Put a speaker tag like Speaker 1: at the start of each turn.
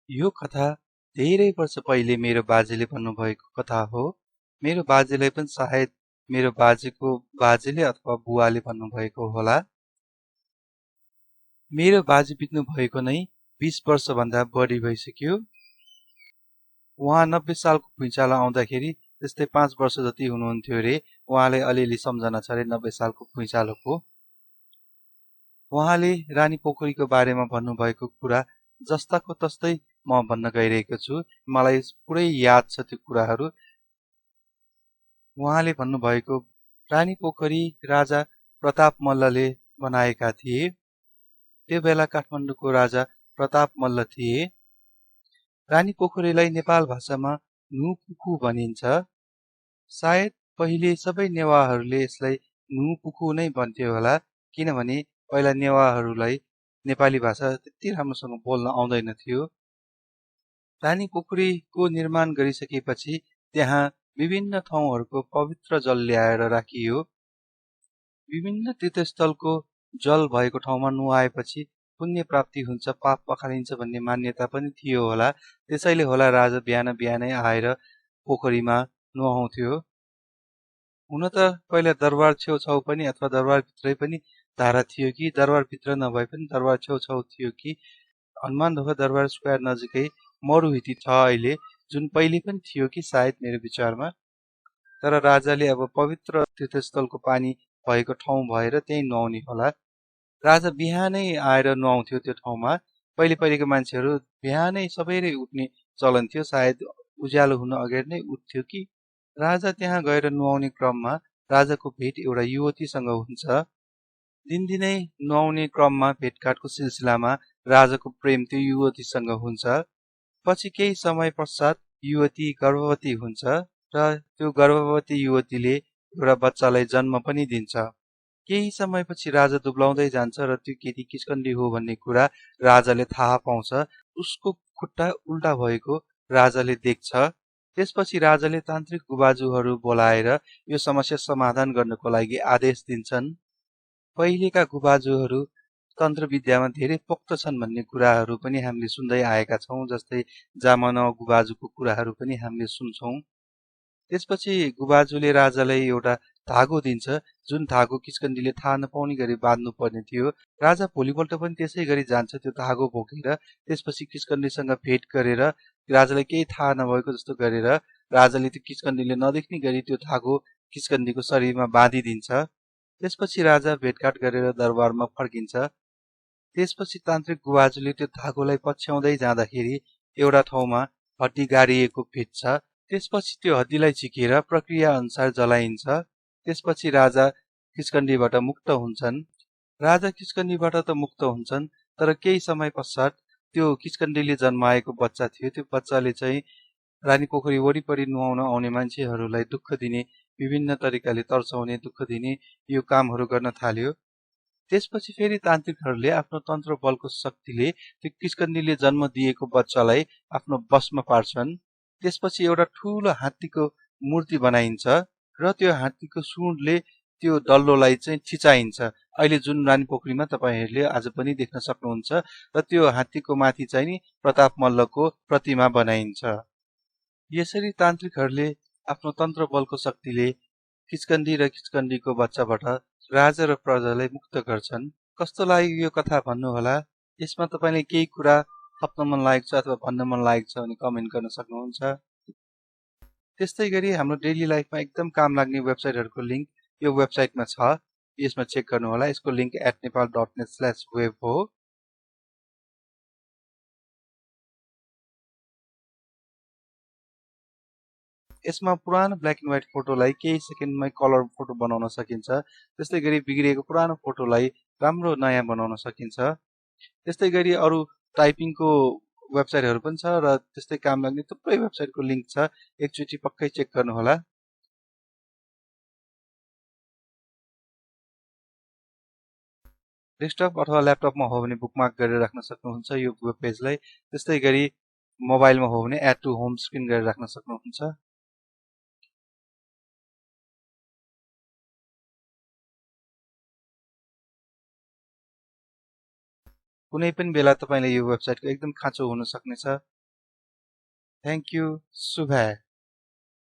Speaker 1: यो कथा धेरै वर्ष पहिले मेरो बाजेले भन्नुभएको कथा हो। मेरो बाजेलाई पनि सायद मेरो बाजेको बाजेले अथवा बुवाले भन्नुभएको होला। मेरो बाजे बित्नु भएको नै 20 वर्षभन्दा बढी भइसक्यो। उहाँ 90 सालको भुइँचालो आउँदाखेरि त्यस्तै 5 वर्ष जति हुनुहुन्थ्यो रे। उहाँलाई अलिअलि सम्झना छ रे 90 सालको भुइँचालोको। उहाँले रानी पोखरीको बारेमा भन्नुभएको कुरा जस्ताको तस्तै म भन्न गइरहेको छु। मलाई पुरै याद छ त्यो कुराहरू। उहाँले भन्नुभएको रानी पोखरी राजा प्रताप मल्लले बनाएका थिए। त्यो बेला काठमाडौँको राजा प्रताप मल्ल थिए। रानी पोखरीलाई नेपाल भाषामा नुपुखु भनिन्छ। सायद पहिले सबै नेवारहरूले यसलाई नुपुखु नै भन्थ्यो होला, किनभने पहिला नेवारहरूलाई नेपाली भाषा त्यति राम्रोसँग बोल्न आउँदैन थियो। रानी पोखरीको निर्माण गरिसकेपछि त्यहाँ विभिन्न ठाउँहरूको पवित्र जल ल्याएर राखियो। विभिन्न तीर्थस्थलको जल भएको ठाउँमा नुहाएपछि पुण्य प्राप्ति हुन्छ, पाप पखालिन्छ भन्ने मान्यता पनि थियो होला। त्यसैले होला राजा बिहान बिहानै आएर पोखरीमा नुहाउँथ्यो। हुन त पहिला दरबार छेउछाउ पनि अथवा दरबारभित्रै पनि धारा थियो कि दरबारभित्र नभए पनि दरबार छेउछाउ थियो कि हनुमान ढोका दरबार स्क्वायर नजिकै मरुहिटी छ अहिले, जुन पहिले पनि थियो कि सायद मेरो विचारमा। तर राजाले अब पवित्र तीर्थस्थलको पानी भएको ठाउँ भएर त्यही नुहाउने होला। राजा बिहानै आएर नुहाउँथ्यो त्यो ठाउँमा। पहिले पहिलेको मान्छेहरू बिहानै सबैले उठ्ने चलन थियो, सायद उज्यालो हुन अगाडि नै उठ्थ्यो कि। राजा त्यहाँ गएर नुहाउने क्रममा राजाको भेट एउटा युवतीसँग हुन्छ। दिनदिनै नुहाउने क्रममा भेटघाटको सिलसिलामा राजाको प्रेम त्यो युवतीसँग हुन्छ। पछि केही समय पश्चात युवती गर्भवती हुन्छ र त्यो गर्भवती युवतीले एउटा बच्चालाई जन्म पनि दिन्छ। केही समयपछि राजा दुब्लाउँदै जान्छ र त्यो केटी किचकन्डी हो भन्ने कुरा राजाले थाहा पाउँछ। उसको खुट्टा उल्टा भएको राजाले देख्छ। त्यसपछि राजाले तान्त्रिक गुबाजुहरू बोलाएर यो समस्या समाधान गर्नको लागि आदेश दिन्छन्। पहिलेका गुबाजुहरू तन्त्र विद्यामा धेरै पोक्त छन् भन्ने कुराहरू पनि हामीले सुन्दै आएका छौँ। जस्तै जामन गुबाजुको कुराहरू पनि हामीले सुन्छौँ। त्यसपछि गुबाजुले राजालाई एउटा धागो दिन्छ, जुन धागो किचकन्डीले थाहा नपाउने गरी बाँध्नु पर्ने थियो। राजा भोलिपल्ट पनि त्यसै गरी जान्छ त्यो धागो बोकेर। त्यसपछि किचकन्डीसँग भेट गरेर राजालाई केही थाहा नभएको जस्तो गरेर राजाले त्यो किचकन्डीले नदेख्ने गरी त्यो धागो किचकन्डीको शरीरमा बाँधिदिन्छ। त्यसपछि राजा भेटघाट गरेर दरबारमा फर्किन्छ। त्यसपछि तान्त्रिक गुबाजुले त्यो धागोलाई पछ्याउँदै जाँदाखेरि एउटा ठाउँमा हड्डी गाडिएको भेट्छ। त्यसपछि त्यो हड्डीलाई झिकेर प्रक्रिया अनुसार जलाइन्छ। त्यसपछि राजा किचकन्डीबाट मुक्त हुन्छन्। राजा किचकन्डीबाट त मुक्त हुन्छन्, तर केही समय पश्चात त्यो किचकन्डीले जन्माएको बच्चा थियो। त्यो बच्चाले चाहिँ रानी पोखरी वरिपरि नुहाउन आउने मान्छेहरूलाई दुःख दिने, विभिन्न तरिकाले तर्साउने, दुःख दिने यो कामहरू गर्न थाल्यो। त्यसपछि फेरि तान्त्रिकहरूले आफ्नो तन्त्र बलको शक्तिले त्यो किचकन्डीले जन्म दिएको बच्चालाई आफ्नो बसमा पार्छन्। त्यसपछि एउटा ठुलो हात्तीको मूर्ति बनाइन्छ र त्यो हात्तीको सुँडले त्यो डल्लोलाई चाहिँ छिचाइन्छ। अहिले जुन रानी पोखरीमा तपाईहरूले आज पनि देख्न सक्नुहुन्छ र त्यो हात्तीको माथि चाहिँ नि प्रताप मल्लको प्रतिमा बनाइन्छ। यसरी तान्त्रिकहरूले आफ्नो तन्त्र बलको शक्तिले किचकन्डी र किचकन्डीको बच्चाबाट राजा र प्रजालाई मुक्त गर्छन्। कस्तो लाग्यो यो कथा भन्नुहोला। यसमा तपाईँले केही कुरा थप्न मन लागेको छ अथवा भन्न मन लागेको छ भने कमेन्ट गर्न सक्नुहुन्छ। त्यस्तै गरी हाम्रो डेली लाइफमा एकदम काम लाग्ने वेबसाइटहरूको लिङ्क यो वेबसाइटमा छ, यसमा चेक गर्नुहोला। यसको लिङ्क @nepal.net/web हो। यसमा पुरानो ब्ल्याक एन्ड व्हाइट फोटोलाई केही सेकेन्डमै कलर फोटो बनाउन सकिन्छ। त्यस्तै गरी बिग्रिएको पुरानो फोटोलाई राम्रो नयाँ बनाउन सकिन्छ। त्यस्तै गरी अरू टाइपिङको वेबसाइटहरू पनि छ र त्यस्तै काम लाग्ने थुप्रै वेबसाइटको लिङ्क छ, एकचोटि पक्कै चेक गर्नुहोला। डेस्कटप अथवा ल्यापटपमा हो भने बुकमार्क गरेर राख्न सक्नुहुन्छ यो वेब पेजलाई। त्यस्तै गरी मोबाइलमा हो भने एड टु होम स्क्रिन गरेर राख्न सक्नुहुन्छ। कुनै पनि बेला तपाईँले यो वेबसाइटको एकदम खाँचो हुन सक्नेछ। थ्याङ्क यू, शुभ।